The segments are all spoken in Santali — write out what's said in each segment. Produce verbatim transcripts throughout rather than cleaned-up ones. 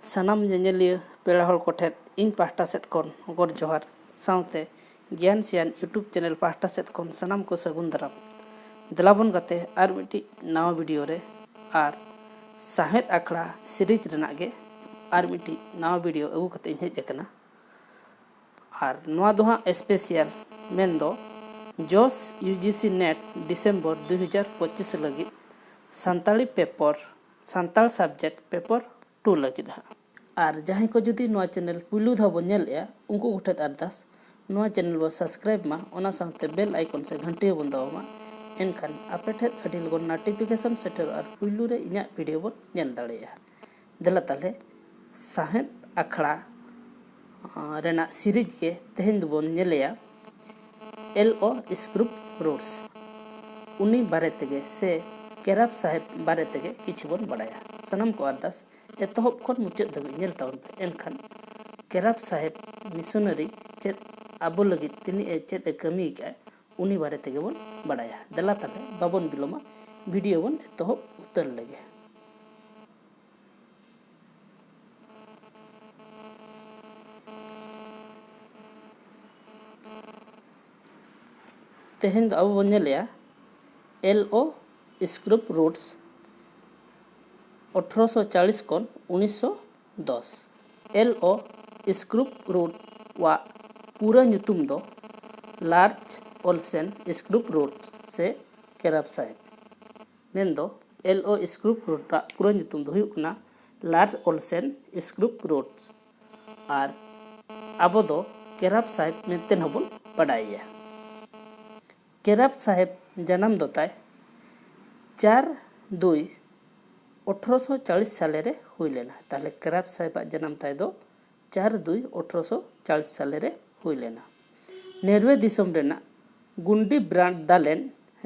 ᱥᱟᱱᱟᱢ ᱧᱮᱧᱮᱞᱤᱭᱟᱹ ᱯᱮᱲᱟ ᱦᱚᱲ ᱠᱚᱴᱷᱮᱱ ᱤᱧ ᱯᱟᱦᱴᱟ ᱥᱮᱫ ᱠᱷᱚᱱ ᱜᱚᱰ ᱡᱚᱦᱟᱨ, ᱥᱟᱶᱛᱮ ᱜᱮᱭᱟᱱ ᱥᱮᱭᱟᱱ YouTube channel ᱯᱟᱦᱴᱟ ᱥᱮᱫ ᱠᱷᱚᱱ ᱥᱟᱱᱟᱢ ᱠᱚ ᱥᱟᱹᱜᱩᱱ ᱫᱟᱨᱟᱢ᱾ ᱫᱮᱞᱟ ᱵᱚᱱ ᱜᱟᱛᱮ ᱟᱨ ᱢᱤᱫᱴᱤᱡ ᱱᱟᱣᱟ video ᱨᱮ, ᱟᱨ ᱥᱟᱶᱦᱮᱫ ᱟᱠᱷᱲᱟ series ᱨᱮᱱᱟᱜ ᱜᱮ ᱟᱨ ᱢᱤᱫᱴᱤᱡ ᱱᱟᱣᱟ video ᱟᱹᱜᱩ ᱠᱟᱛᱮ ᱤᱧ ᱦᱮᱡ ᱟᱠᱟᱱᱟ᱾ ᱟᱨ ᱱᱚᱣᱟ ᱫᱚ ᱦᱟᱸᱜ special, ᱢᱮᱱᱫᱚ JOS UGC NET December ᱫᱩ ᱦᱟᱡᱟᱨ ᱯᱚᱸᱪᱤᱥ ᱞᱟᱹᱜᱤᱫ Santali paper, Santal subject paper two ᱞᱟᱹᱜᱤᱫ ᱦᱟᱸᱜ᱾ ᱟᱨ ᱡᱟᱦᱟᱸᱭ ᱠᱚ ᱡᱩᱫᱤ ᱱᱚᱣᱟ channel ᱯᱩᱭᱞᱩ ᱫᱷᱟᱣ ᱵᱚᱱ ᱧᱮᱞᱮᱜᱼᱟ, ᱩᱱᱠᱩ ᱠᱚᱴᱷᱮᱱ ᱟᱨᱫᱟᱥ, ᱱᱚᱣᱟ channel ᱵᱚ subscribe ᱢᱟ, ᱚᱱᱟ ᱥᱟᱶᱛᱮ bell icon ᱥᱮ ᱜᱷᱟᱱᱴᱤ ᱦᱚᱸᱵᱚᱱ ᱫᱟᱵᱟᱣ ᱢᱟ᱾ ᱮᱱᱠᱷᱟᱱ ᱟᱯᱮ ᱴᱷᱮᱱ ᱟᱹᱰᱤ ᱞᱚᱜᱚᱱ notification ᱥᱮᱴᱮᱨᱚᱜᱼᱟ ᱟᱨ ᱯᱩᱭᱞᱩ ᱨᱮ ᱤᱧᱟᱹᱜ video ᱵᱚᱱ ᱧᱮᱞ ᱫᱟᱲᱮᱭᱟᱜᱼᱟ᱾ ᱫᱮᱞᱟ ᱛᱟᱦᱞᱮ, ᱥᱟᱶᱦᱮᱫ ᱟᱠᱷᱲᱟ, ᱟᱸ, ᱨᱮᱱᱟᱜ series ᱜᱮ ᱛᱮᱦᱮᱧ ᱫᱚᱵᱚᱱ ᱧᱮᱞᱮᱭᱟ, LO Scrope Rhodes, ᱩᱱᱤ ᱵᱟᱨᱮ ᱛᱮᱜᱮ ᱥᱮ ᱠᱮᱨᱟᱵ ᱥᱟᱦᱮᱵ ᱵᱟᱨᱮ ᱛᱮᱜᱮ ᱠᱤᱪᱷᱩ ᱵᱚᱱ ᱵᱟᱲᱟᱭᱟ᱾ ᱥᱟᱱᱟᱢ ᱠᱚ ᱟᱨᱫᱟᱥ, ᱮᱛᱚᱦᱚᱵ ᱠᱷᱚᱱ ᱢᱩᱪᱟᱹᱫ ᱫᱷᱟᱹᱵᱤᱡ ᱧᱮᱞ ᱛᱟᱵᱚᱱ ᱯᱮ᱾ ᱮᱱᱠᱷᱟᱱ ᱠᱮᱨᱟᱵ ᱥᱟᱦᱮᱵ missionary ᱪᱮᱫ ᱟᱵᱚ ᱞᱟᱹᱜᱤᱫ ᱛᱤᱱᱟᱹᱜ ᱮ, ᱪᱮᱫ ᱮ ᱠᱟᱹᱢᱤ ᱟᱠᱟᱫᱼᱟ, ᱩᱱᱤ ᱵᱟᱨᱮ ᱛᱮᱜᱮ ᱵᱚᱱ ᱵᱟᱲᱟᱭᱟ᱾ ᱫᱮᱞᱟ ᱛᱟᱦᱞᱮ, ᱵᱟᱵᱚᱱ ᱵᱤᱞᱚᱢᱟ, video ᱵᱚᱱ ᱮᱛᱚᱦᱚᱵ ᱩᱛᱟᱹᱨ ᱞᱮᱜᱮ᱾ ᱛᱮᱦᱮᱧ ᱫᱚ ᱟᱵᱚ ᱵᱚᱱ ᱧᱮᱞᱮᱜᱼᱟ, LO Scrope Rhodes, ᱟᱴᱷᱨᱚᱥᱚ ᱪᱟᱞᱤᱥ ᱠᱷᱚᱱ ᱩᱱᱤᱥᱥᱚ ᱫᱚᱥ᱾ LO Scrope Rhodes ᱣᱟᱜ ᱯᱩᱨᱟᱹ ᱧᱩᱛᱩᱢ ᱫᱚ Lars Olsen Scrope Rhodes ᱥᱮ ᱠᱮᱨᱟᱵ ᱥᱟᱦᱮᱵ᱾ ᱢᱮᱱᱫᱚ, LO Scrope Rhodes ᱟᱜ ᱯᱩᱨᱟᱹ ᱧᱩᱛᱩᱢ ᱫᱚ ᱦᱩᱭᱩᱜ ᱠᱟᱱᱟ Lars Olsen Scrope Rhodes, ᱟᱨ ᱟᱵᱚ ᱫᱚ ᱠᱮᱨᱟᱵ ᱥᱟᱦᱮᱵ ᱢᱮᱱᱛᱮ ᱦᱚᱸᱵᱚᱱ ᱵᱟᱰᱟᱭᱮᱭᱟ᱾ ᱠᱮᱨᱟᱵ ᱥᱟᱦᱮᱵ ᱡᱟᱱᱟᱢ ᱫᱚ ᱛᱟᱭ ᱪᱟᱨ ᱫᱩᱭ ᱟᱴᱷᱨᱚᱥᱚ ᱪᱟᱞᱤᱥ ᱥᱟᱞᱮ ᱨᱮ ᱦᱩᱭ ᱞᱮᱱᱟ᱾ ᱛᱟᱦᱞᱮ ᱠᱮᱨᱟᱵ ᱥᱟᱦᱮᱵᱟᱜ ᱡᱟᱱᱟᱢ ᱛᱟᱭ ᱫᱚ ᱪᱟᱨ ᱫᱩᱭ ᱟᱴᱷᱨᱚᱥᱚ ᱪᱟᱞᱤᱥ ᱥᱟᱞᱮ ᱨᱮ ᱦᱩᱭ ᱞᱮᱱᱟ᱾ ᱱᱚᱨᱣᱮ ᱫᱤᱥᱚᱢ ᱨᱮᱱᱟᱜ ᱜᱩᱱᱰᱤᱵᱨᱟᱱᱰ ᱫᱟᱞᱮᱱ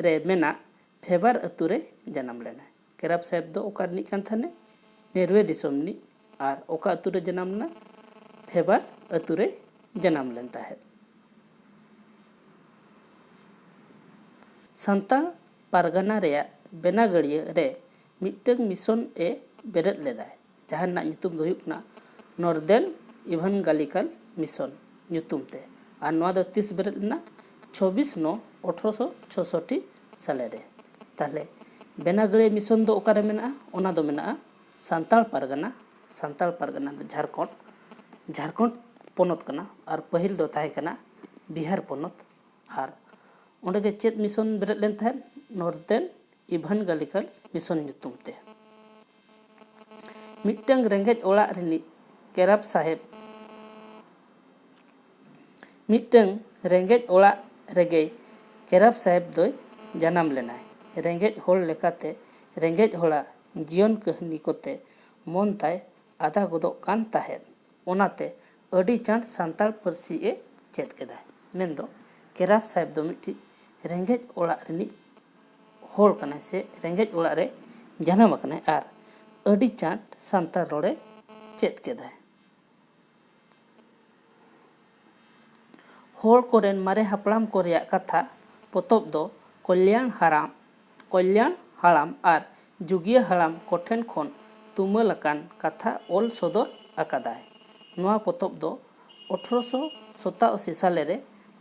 ᱨᱮ ᱢᱮᱱᱟᱜ ᱯᱷᱮᱵᱟᱨ ᱟᱹᱛᱩ ᱨᱮ ᱡᱟᱱᱟᱢ ᱞᱮᱱᱟᱭ᱾ ᱠᱮᱨᱟᱵ ᱥᱟᱦᱮᱵ ᱫᱚ ᱚᱠᱟ ᱨᱤᱱᱤᱡ ᱠᱟᱱ ᱛᱟᱦᱮᱱᱟᱭ? ᱱᱚᱨᱣᱮ ᱫᱤᱥᱚᱢ ᱨᱤᱱᱤᱡ᱾ ᱟᱨ ᱚᱠᱟ ᱟᱹᱛᱩ ᱨᱮ ᱡᱟᱱᱟᱢ ᱞᱮᱱᱟ? ᱯᱷᱮᱵᱟᱨ ᱟᱹᱛᱩ ᱨᱮ ᱡᱟᱱᱟᱢ ᱞᱮᱱ ᱛᱟᱦᱮᱸᱫ᱾ ᱥᱟᱱᱛᱟᱲ ᱯᱟᱨᱜᱟᱱᱟ ᱨᱮᱭᱟᱜ ᱵᱮᱱᱟᱜᱟᱹᱲᱤᱭᱟᱹ ᱨᱮ ᱢᱤᱫᱴᱟᱝ mission ᱮ ᱵᱮᱨᱮᱫ ᱞᱮᱫᱟᱭ, ᱡᱟᱦᱟᱸ ᱨᱮᱱᱟᱜ ᱧᱩᱛᱩᱢ ᱫᱚ ᱦᱩᱭᱩᱜ ᱠᱟᱱᱟ ᱱᱚᱨᱫᱮᱱ ᱤᱵᱷᱟᱱᱜᱟᱞᱤᱠᱟᱞ ᱢᱤᱥᱚᱱ ᱧᱩᱛᱩᱢ ᱛᱮ᱾ ᱟᱨ ᱱᱚᱣᱟ ᱫᱚ ᱛᱤᱥ ᱵᱮᱨᱮᱫ ᱞᱮᱱᱟ? ᱪᱷᱚᱵᱵᱤᱥ ᱱᱚ ᱟᱴᱷᱨᱚᱥᱚ ᱪᱷᱚᱥᱚᱴᱴᱤ ᱥᱟᱞᱮ ᱨᱮ᱾ ᱛᱟᱦᱞᱮ ᱵᱮᱱᱟᱜᱟᱹᱲᱤᱭᱟᱹ ᱢᱤᱥᱚᱱ ᱫᱚ ᱚᱠᱟᱨᱮ ᱢᱮᱱᱟᱜᱼᱟ? ᱚᱱᱟ ᱫᱚ ᱢᱮᱱᱟᱜᱼᱟ ᱥᱟᱱᱛᱟᱲ ᱯᱟᱨᱜᱟᱱᱟ᱾ ᱥᱟᱱᱛᱟᱲ ᱯᱟᱨᱜᱟᱱᱟ ᱫᱚ ᱡᱷᱟᱲᱠᱷᱚᱸᱰ, ᱡᱷᱟᱲᱠᱷᱚᱸᱰ ᱯᱚᱱᱚᱛ ᱠᱟᱱᱟ᱾ ᱟᱨ ᱯᱟᱹᱦᱤᱞ ᱫᱚ ᱛᱟᱦᱮᱸ ᱠᱟᱱᱟ ᱵᱤᱦᱟᱨ ᱯᱚᱱᱚᱛ᱾ ᱟᱨ ᱚᱸᱰᱮ ᱜᱮ ᱪᱮᱫ ᱢᱤᱥᱚᱱ ᱵᱮᱨᱮᱫ ᱞᱮᱱ ᱛᱟᱦᱮᱸᱫ? ᱱᱚᱨᱫᱮᱱ ᱤᱵᱷᱟᱱᱜᱟᱞᱤᱠᱟᱞ ᱢᱤᱥᱚᱱ ᱧᱩᱛᱩᱢ ᱛᱮ᱾ ᱢᱤᱫᱴᱟᱝ ᱨᱮᱸᱜᱮᱡ ᱚᱲᱟᱜ ᱨᱤᱱᱤᱡ ᱠᱮᱨᱟᱵ ᱥᱟᱦᱮᱵᱽ, ᱢᱤᱫᱴᱟᱝ ᱨᱮᱸᱜᱮᱡ ᱚᱲᱟᱜ ᱨᱮᱜᱮ ᱠᱮᱨᱟᱵ ᱥᱟᱦᱮᱵᱽ ᱫᱚᱭ ᱡᱟᱱᱟᱢ ᱞᱮᱱᱟᱭ᱾ ᱨᱮᱸᱜᱮᱡ ᱦᱚᱲ ᱞᱮᱠᱟᱛᱮ ᱨᱮᱸᱜᱮᱡ ᱦᱚᱲᱟᱜ ᱡᱤᱭᱚᱱ ᱠᱟᱹᱦᱱᱤ ᱠᱚᱛᱮ ᱢᱚᱱ ᱛᱟᱭ ᱟᱫᱟ ᱜᱚᱫᱚᱜ ᱠᱟᱱ ᱛᱟᱦᱮᱸᱫ᱾ ᱚᱱᱟᱛᱮ ᱟᱹᱰᱤ ᱪᱟᱬ ᱥᱟᱱᱛᱟᱲ ᱯᱟᱹᱨᱥᱤ ᱮ ᱪᱮᱫ ᱠᱮᱫᱟ᱾ ᱢᱮᱱᱫᱚ ᱠᱮᱨᱟᱵ ᱥᱟᱦᱮᱵᱽ ᱫᱚ ᱢᱤᱫᱴᱤᱡ ᱨᱮᱸᱜᱮᱡ ᱚᱲᱟᱜ ᱨᱤᱱᱤᱡ ᱦᱚᱲ ᱠᱟᱱᱟᱭ ᱥᱮ ᱨᱮᱸᱜᱮᱡ ᱚᱲᱟᱜ ᱨᱮ ᱡᱟᱱᱟᱢ ᱟᱠᱟᱱᱟᱭ ᱟᱨ ᱟᱹᱰᱤ ᱪᱟᱬ ᱥᱟᱱᱛᱟᱲ ᱨᱚᱲᱮ ᱪᱮᱫ ᱠᱮᱫᱟᱭ᱾ ᱦᱚᱲ ᱠᱚᱨᱮᱱ ᱢᱟᱨᱮ ᱦᱟᱯᱲᱟᱢ ᱠᱚ ᱨᱮᱭᱟᱜ ᱠᱟᱛᱷᱟ ᱯᱚᱛᱚᱵ ᱫᱚ ᱠᱚᱞᱭᱟᱬ ᱦᱟᱲᱟᱢ, ᱠᱚᱞᱭᱟᱬ ᱦᱟᱲᱟᱢ ᱟᱨ ᱡᱩᱜᱤᱭᱟᱹ ᱦᱟᱲᱟᱢ ᱠᱚᱴᱷᱮᱱ ᱠᱷᱚᱱ ᱛᱩᱢᱟᱹᱞ ᱟᱠᱟᱱ ᱠᱟᱛᱷᱟ ᱚᱞ ᱥᱚᱫᱚᱨ ᱟᱠᱟᱫᱟᱭ᱾ ᱱᱚᱣᱟ ᱯᱚᱛᱚᱵ ᱫᱚ ᱟᱴᱷᱨᱚᱥᱚ ᱥᱚᱛᱟᱥᱤ ᱥᱟᱞᱮ ᱨᱮ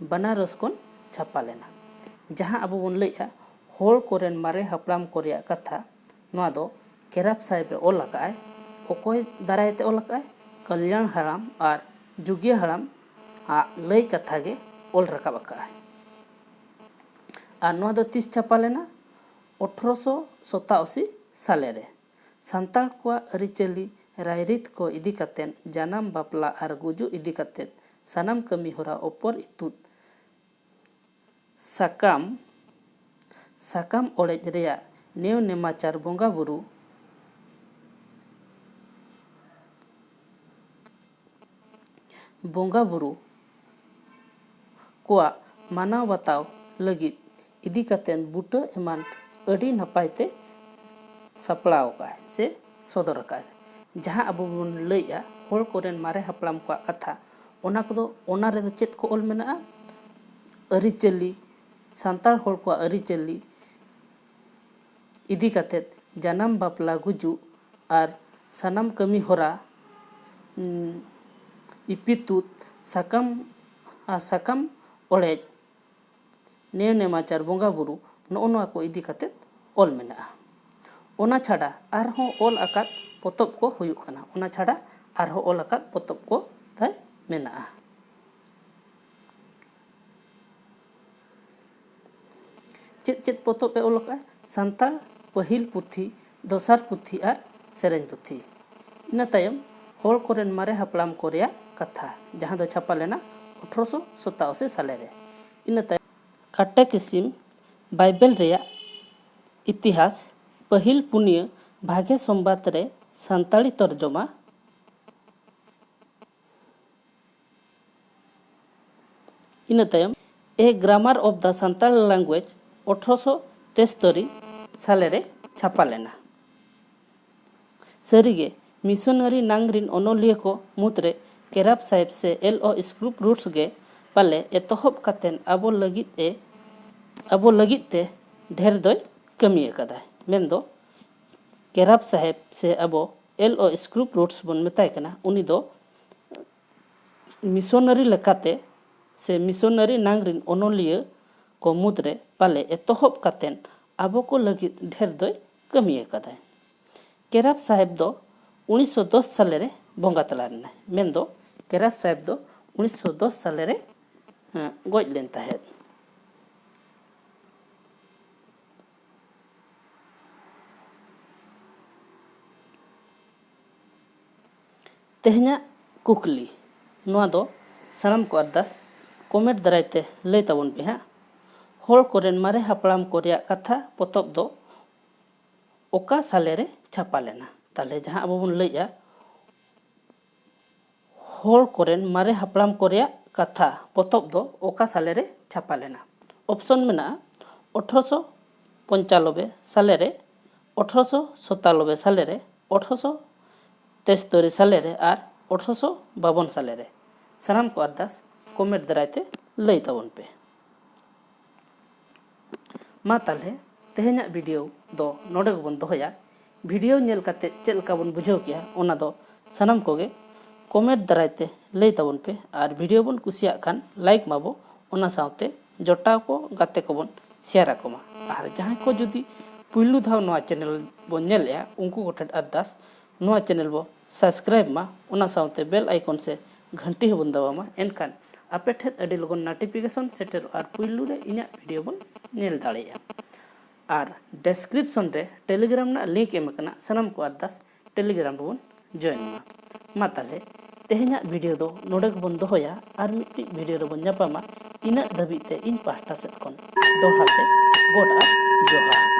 ᱵᱟᱱᱟᱨᱚᱥ ᱠᱷᱚᱱ ᱪᱷᱟᱯᱟ ᱞᱮᱱᱟ᱾ ᱡᱟᱦᱟᱸ ᱟᱵᱚ ᱵᱚᱱ ᱞᱟᱹᱭᱮᱜᱼᱟ ᱦᱚᱲ ᱠᱚᱨᱮᱱ ᱢᱟᱨᱮ ᱦᱟᱯᱲᱟᱢ ᱠᱚ ᱨᱮᱭᱟᱜ ᱠᱟᱛᱷᱟ, ᱱᱚᱣᱟ ᱫᱚ ᱠᱮᱨᱟᱵ ᱥᱟᱦᱮᱵᱽ ᱮ ᱚᱞ ᱟᱠᱟᱫᱼᱟᱭ᱾ ᱚᱠᱚᱭ ᱫᱟᱨᱟᱭ ᱛᱮ ᱚᱞ ᱟᱠᱟᱫᱼᱟᱭ? ᱠᱚᱞᱭᱟᱬ ᱦᱟᱲᱟᱢ ᱟᱨ ᱡᱩᱜᱤᱭᱟᱹ ᱦᱟᱲᱟᱢ ᱟᱜ ᱞᱟᱹᱭ ᱠᱟᱛᱷᱟ ᱜᱮ ᱚᱞ ᱨᱟᱠᱟᱵ ᱟᱠᱟᱫᱼᱟᱭ᱾ ᱟᱨ ᱱᱚᱣᱟ ᱫᱚ ᱛᱤᱥ ᱪᱷᱟᱯᱟ ᱞᱮᱱᱟ? ᱟᱴᱷᱨᱚᱥᱚ ᱥᱚᱛᱟᱥᱤ ᱥᱟᱞᱮ ᱨᱮ᱾ ᱥᱟᱱᱛᱟᱲ ᱠᱚᱣᱟᱜ ᱟᱹᱨᱤᱪᱟᱹᱞᱤ ᱨᱟᱭᱨᱤᱛ ᱠᱚ ᱤᱫᱤ ᱠᱟᱛᱮᱫ, ᱡᱟᱱᱟᱢ, ᱵᱟᱯᱞᱟ ᱟᱨ ᱜᱩᱡᱩᱜ ᱤᱫᱤ ᱠᱟᱛᱮᱫ ᱥᱟᱱᱟᱢ ᱠᱟᱹᱢᱤ ᱦᱚᱨᱟ ᱚᱯᱚᱨ ᱤᱛᱩᱫ ᱥᱟᱠᱟᱢ, ᱥᱟᱠᱟᱢ ᱚᱲᱮᱡ ᱨᱮᱭᱟᱜ ᱱᱮᱣ ᱱᱮᱢᱟᱪᱟᱨ, ᱵᱚᱸᱜᱟ ᱵᱩᱨᱩ, ᱵᱚᱸᱜᱟ ᱵᱩᱨᱩ ᱠᱚᱣᱟᱜ ᱢᱟᱱᱟᱣ ᱵᱟᱛᱟᱣ ᱞᱟᱹᱜᱤᱫ ᱤᱫᱤ ᱠᱟᱛᱮᱫ ᱵᱩᱴᱟᱹ ᱮᱢᱟᱱ ᱟᱹᱰᱤ ᱱᱟᱯᱟᱭ ᱛᱮ ᱥᱟᱯᱲᱟᱣ ᱟᱠᱟᱫᱼᱟᱭ ᱥᱮ ᱥᱚᱫᱚᱨ ᱟᱠᱟᱫᱼᱟᱭ᱾ ᱡᱟᱦᱟᱸ ᱟᱵᱚ ᱵᱚᱱ ᱞᱟᱹᱭᱮᱜᱼᱟ ᱦᱚᱲ ᱠᱚᱨᱮᱱ ᱢᱟᱨᱮ ᱦᱟᱯᱲᱟᱢ ᱠᱚᱣᱟᱜ ᱠᱟᱛᱷᱟ, ᱚᱱᱟ ᱠᱚᱫᱚ, ᱚᱱᱟ ᱨᱮᱫᱚ ᱪᱮᱫ ᱠᱚ ᱚᱞ ᱢᱮᱱᱟᱜᱼᱟ? ᱟᱹᱨᱤᱪᱟᱹᱞᱤ, ᱥᱟᱱᱛᱟᱲ ᱦᱚᱲ ᱠᱚᱣᱟᱜ ᱟᱹᱨᱤᱪᱟᱹᱞᱤ ᱤᱫᱤ ᱠᱟᱛᱮᱫ, ᱡᱟᱱᱟᱢ, ᱵᱟᱯᱞᱟ, ᱜᱩᱡᱩᱜ ᱟᱨ ᱥᱟᱱᱟᱢ ᱠᱟᱹᱢᱤ ᱦᱚᱨᱟ, ᱩᱸ, ᱤᱯᱤ ᱛᱩᱫ, ᱥᱟᱠᱟᱢ ᱟᱨ ᱥᱟᱠᱟᱢ ᱚᱲᱮᱡ, ᱱᱮᱣ ᱱᱮᱢᱟᱪᱟᱨ ᱵᱚᱸᱜᱟ ᱵᱩᱨᱩ, ᱱᱚᱜᱼᱚ ᱱᱚᱣᱟ ᱠᱚ ᱤᱫᱤ ᱠᱟᱛᱮᱫ ᱚᱞ ᱢᱮᱱᱟᱜᱼᱟ᱾ ᱚᱱᱟ ᱪᱷᱟᱰᱟ ᱟᱨᱦᱚᱸ ᱚᱞ ᱟᱠᱟᱫ ᱯᱚᱛᱚᱵ ᱠᱚ ᱦᱩᱭᱩᱜ ᱠᱟᱱᱟ, ᱚᱱᱟ ᱪᱷᱟᱰᱟ ᱟᱨᱦᱚᱸ ᱚᱞ ᱟᱠᱟᱫ ᱯᱚᱛᱚᱵ ᱠᱚ ᱛᱟᱭ ᱢᱮᱱᱟᱜᱼᱟ᱾ ᱪᱮᱫ ᱪᱮᱫ ᱯᱚᱛᱚᱵ ᱮ ᱚᱞ ᱟᱠᱟᱫᱼᱟ? ᱥᱟᱱᱛᱟᱲ ᱯᱟᱹᱦᱤᱞ ᱯᱩᱛᱷᱤ, ᱫᱚᱥᱟᱨ ᱯᱩᱛᱷᱤ ᱟᱨ ᱥᱮᱨᱮᱧ ᱯᱩᱛᱷᱤ᱾ ᱤᱱᱟᱹ ᱛᱟᱭᱚᱢ ᱦᱚᱲ ᱠᱚᱨᱮᱱ ᱢᱟᱨᱮ ᱦᱟᱯᱲᱟᱢ ᱠᱚ ᱨᱮᱭᱟᱜ ᱠᱟᱛᱷᱟ, ᱡᱟᱦᱟᱸ ᱫᱚ ᱪᱷᱟᱯᱟ ᱞᱮᱱᱟ ᱟᱴᱷᱨᱚᱥᱚ ᱥᱟᱛᱟᱥᱤ ᱥᱟᱞᱮ ᱨᱮ᱾ ᱤᱱᱟᱹ ᱛᱟᱭᱚᱢ ᱠᱟᱴᱮᱠᱤᱥᱤᱢ ᱵᱟᱭᱵᱮᱞ ᱨᱮᱭᱟᱜ ᱤᱛᱤᱦᱟᱥ, ᱯᱟᱹᱦᱤᱞ ᱯᱩᱱᱤᱭᱟᱹ ᱵᱷᱟᱜᱮ ᱥᱚᱢᱵᱟᱫ ᱨᱮ ᱥᱟᱱᱛᱟᱲᱤ ᱛᱚᱨᱡᱚᱢᱟ, ᱤᱱᱟᱹ ᱛᱟᱭᱚᱢ A Grammar of the Santal Language ᱟᱴᱷᱨᱚᱥᱚ ᱛᱮᱥᱛᱚᱨᱤ ᱥᱟᱞᱮ ᱨᱮ ᱪᱷᱟᱯᱟ ᱞᱮᱱᱟ᱾ ᱥᱟᱹᱨᱤᱜᱮ, ᱢᱤᱥᱚᱱᱟᱨᱤ ᱱᱟᱝ ᱨᱤᱱ ᱚᱱᱚᱞᱤᱭᱟᱹ ᱠᱚ ᱢᱩᱫᱽᱨᱮ ᱠᱮᱨᱟᱯ ᱥᱟᱦᱮᱵᱽ ᱥᱮ L O Scroope Roots ᱜᱮ ᱯᱟᱞᱮ ᱮᱛᱚᱦᱚᱵ ᱠᱟᱛᱮᱱ ᱟᱵᱚ ᱞᱟᱹᱜᱤᱫ ᱮ, ᱟᱵᱚ ᱞᱟᱹᱜᱤᱫ ᱛᱮ ᱰᱷᱮᱨ ᱫᱚᱭ ᱠᱟᱹᱢᱤ ᱟᱠᱟᱫᱟᱭ᱾ ᱢᱮᱱᱫᱚ ᱠᱮᱨᱟᱯ ᱥᱟᱦᱮᱵᱽ ᱥᱮ ᱟᱵᱚ L O Scroope Roots ᱵᱚᱱ ᱢᱮᱛᱟᱭ ᱠᱟᱱᱟ, ᱩᱱᱤ ᱫᱚ ᱢᱤᱥᱚᱱᱟᱨᱤ ᱞᱮᱠᱟᱛᱮ ᱥᱮ ᱢᱤᱥᱚᱱᱟᱨᱤ ᱱᱟᱝ ᱨᱤᱱ ᱚᱱᱚᱞᱤᱭᱟᱹ ᱠᱚ ᱢᱩᱫᱽᱨᱮ ᱯᱟᱞᱮ ᱮᱛᱚᱦᱚᱵ ᱠᱟᱛᱮᱱ ᱟᱵᱚ ᱠᱚ ᱞᱟᱹᱜᱤᱫ ᱰᱷᱮᱨ ᱫᱚᱭ ᱠᱟᱹᱢᱤ ᱟᱠᱟᱫᱟᱭ᱾ ᱠᱮᱨᱟᱯ ᱥᱟᱦᱮᱵᱽ ᱫᱚ ᱩᱱᱤᱥᱥᱚ ᱫᱚᱥ ᱥᱟᱞᱮ ᱨᱮ ᱵᱚᱸᱜᱟ ᱛᱟᱞᱟ ᱞᱮᱱᱟᱭ᱾ ᱢᱮᱱᱫᱚ ᱠᱮᱨᱟᱯ ᱥᱟᱦᱮᱵᱽ ᱫᱚ ᱩᱱᱤᱥᱥᱚ ᱫᱚᱥ ᱥᱟᱞᱮ ᱨᱮ, ᱮᱸ, ᱜᱚᱡ ᱞᱮᱱ ᱛᱟᱦᱮᱸᱫ᱾ ᱛᱮᱦᱮᱧᱟᱜ ᱠᱩᱠᱞᱤ, ᱱᱚᱣᱟ ᱫᱚ ᱥᱟᱱᱟᱢ ᱠᱚ ᱟᱨᱫᱟᱥ ᱠᱚᱢᱮᱱᱴ ᱫᱟᱨᱟᱭ ᱛᱮ ᱞᱟᱹᱭ ᱛᱟᱵᱚᱱ ᱯᱮ ᱦᱟᱸᱜ᱾ ᱦᱚᱲ ᱠᱚᱨᱮᱱ ᱢᱟᱨᱮ ᱦᱟᱯᱲᱟᱢ ᱠᱚ ᱨᱮᱭᱟᱜ ᱠᱟᱛᱷᱟ ᱯᱚᱛᱚᱵ ᱫᱚ ᱚᱠᱟ ᱥᱟᱞᱮ ᱨᱮ ᱪᱷᱟᱯᱟ ᱞᱮᱱᱟ? ᱛᱟᱦᱞᱮ ᱡᱟᱦᱟᱸ ᱟᱵᱚ ᱵᱚᱱ ᱞᱟᱹᱭᱮᱜᱼᱟ, ᱦᱚᱲ ᱠᱚᱨᱮᱱ ᱢᱟᱨᱮ ᱦᱟᱯᱲᱟᱢ ᱠᱚ ᱨᱮᱭᱟᱜ ᱠᱟᱛᱷᱟ ᱯᱚᱛᱚᱵ ᱫᱚ ᱚᱠᱟ ᱥᱟᱞᱮ ᱨᱮ ᱪᱷᱟᱯᱟ ᱞᱮᱱᱟ? ᱚᱯᱥᱚᱱ ᱢᱮᱱᱟᱜᱼᱟ, ᱟᱴᱷᱨᱚᱥᱚ ᱯᱚᱧᱪᱟᱱᱚᱵᱵᱳᱭ ᱥᱟᱞᱮ ᱨᱮ, ᱟᱴᱷᱨᱚᱥᱚ ᱥᱟᱛᱟᱱᱚᱵᱵᱳᱭ ᱥᱟᱞᱮ ᱨᱮ, ᱟᱴᱷᱨᱚᱥᱚ ᱛᱮᱥᱛᱚᱨᱤ ᱥᱟᱞᱮ ᱨᱮ ᱟᱨ ᱟᱴᱷᱨᱚᱥᱚ ᱵᱟᱵᱚᱱ ᱥᱟᱞᱮ ᱨᱮ᱾ ᱥᱟᱱᱟᱢ ᱠᱚ ᱟᱨᱫᱟᱥ ᱠᱚᱢᱮᱱᱴ ᱫᱟᱨᱟᱭ ᱛᱮ ᱞᱟᱹᱭ ᱛᱟᱵᱚᱱ ᱯᱮ᱾ ᱢᱟ ᱛᱟᱦᱞᱮ ᱛᱮᱦᱮᱧᱟᱜ ᱵᱷᱤᱰᱤᱭᱳ ᱫᱚ ᱱᱚᱰᱮ ᱜᱮᱵᱚᱱ ᱫᱚᱦᱚᱭᱟ᱾ ᱵᱷᱤᱰᱤᱭᱳ ᱧᱮᱞ ᱠᱟᱛᱮ ᱪᱮᱫ ᱞᱮᱠᱟ ᱵᱚᱱ ᱵᱩᱡᱷᱟᱹᱣ ᱠᱮᱜᱼᱟ, ᱚᱱᱟ ᱫᱚ ᱥᱟᱱᱟᱢ ᱠᱚᱜᱮ ᱠᱚᱢᱮᱱᱴ ᱫᱟᱨᱟᱭ ᱛᱮ ᱞᱟᱹᱭ ᱛᱟᱵᱚᱱ ᱯᱮ᱾ ᱟᱨ ᱵᱷᱤᱰᱤᱭᱳ ᱵᱚᱱ ᱠᱩᱥᱤᱭᱟᱜ ᱠᱷᱟᱱ ᱞᱟᱭᱤᱠ ᱢᱟᱵᱚ, ᱚᱱᱟ ᱥᱟᱶᱛᱮ ᱡᱚᱴᱟᱣ ᱠᱚ ᱜᱟᱛᱮ ᱠᱚᱵᱚᱱ ᱥᱮᱭᱟᱨ ᱟᱠᱚ ᱢᱟ᱾ ᱟᱨ ᱡᱟᱦᱟᱸᱭ ᱠᱚ ᱡᱩᱫᱤ ᱯᱩᱭᱞᱩ ᱫᱷᱟᱣ ᱱᱚᱣᱟ ᱪᱮᱱᱮᱞ ᱵᱚᱱ ᱧᱮᱞᱮᱜᱼᱟ, ᱩᱱᱠᱩ ᱠᱚᱴᱷᱮᱱ ᱟᱨᱫᱟᱥ, ᱱᱚᱣᱟ ᱪᱮᱱᱮᱞ ᱵᱚ ᱥᱟᱵᱥᱠᱨᱟᱭᱤᱵ ᱢᱟ, ᱚᱱᱟ ᱥᱟᱶᱛᱮ ᱵᱮᱞ ᱟᱭᱠᱚᱱ ᱥᱮ ᱜᱷᱟᱱᱴᱤ ᱦᱚᱸᱵᱚᱱ ᱫᱟᱵᱟᱣ ᱢᱟ᱾ ᱮᱱᱠᱷᱟᱱ ᱟᱯᱮ ᱴᱷᱮᱱ ᱟᱹᱰᱤ ᱞᱚᱜᱚᱱ ᱱᱳᱴᱤᱯᱷᱤᱠᱮᱥᱚᱱ ᱥᱮᱴᱮᱨᱚᱜᱼᱟ ᱟᱨ ᱯᱩᱭᱞᱩ ᱨᱮ ᱤᱧᱟᱹᱜ ᱵᱷᱤᱰᱤᱭᱳ ᱵᱚᱱ ᱧᱮᱞ ᱫᱟᱲᱮᱭᱟᱜᱼᱟ᱾ ᱟᱨ ᱰᱮᱥᱠᱨᱤᱯᱥᱚᱱ ᱨᱮ ᱴᱮᱞᱤᱜᱨᱟᱢ ᱨᱮᱱᱟᱜ ᱞᱤᱝᱠ ᱮᱢ ᱟᱠᱟᱱᱟ, ᱥᱟᱱᱟᱢ ᱠᱚ ᱟᱨᱫᱟᱥ ᱴᱮᱞᱤᱜᱨᱟᱢ ᱨᱮᱵᱚᱱ ᱡᱚᱭᱮᱱ ᱢᱟ᱾ ᱢᱟ ᱛᱟᱦᱞᱮ ᱛᱮᱦᱮᱧᱟᱜ ᱵᱷᱤᱰᱤᱭᱳ ᱫᱚ ᱱᱚᱰᱮ ᱜᱮᱵᱚᱱ ᱫᱚᱦᱚᱭᱟ, ᱟᱨ ᱢᱤᱫᱴᱤᱡ ᱵᱷᱤᱰᱤᱭᱳ ᱨᱮᱵᱚᱱ ᱧᱟᱯᱟᱢᱟ᱾ ᱤᱱᱟᱹᱜ ᱫᱷᱟᱹᱵᱤᱡ ᱛᱮ ᱤᱧ ᱯᱟᱦᱴᱟ ᱥᱮᱫ ᱠᱷᱚᱱ ᱫᱚᱦᱲᱟ ᱛᱮ ᱜᱚᱰ ᱟᱨ ᱡᱚᱦᱟᱨ᱾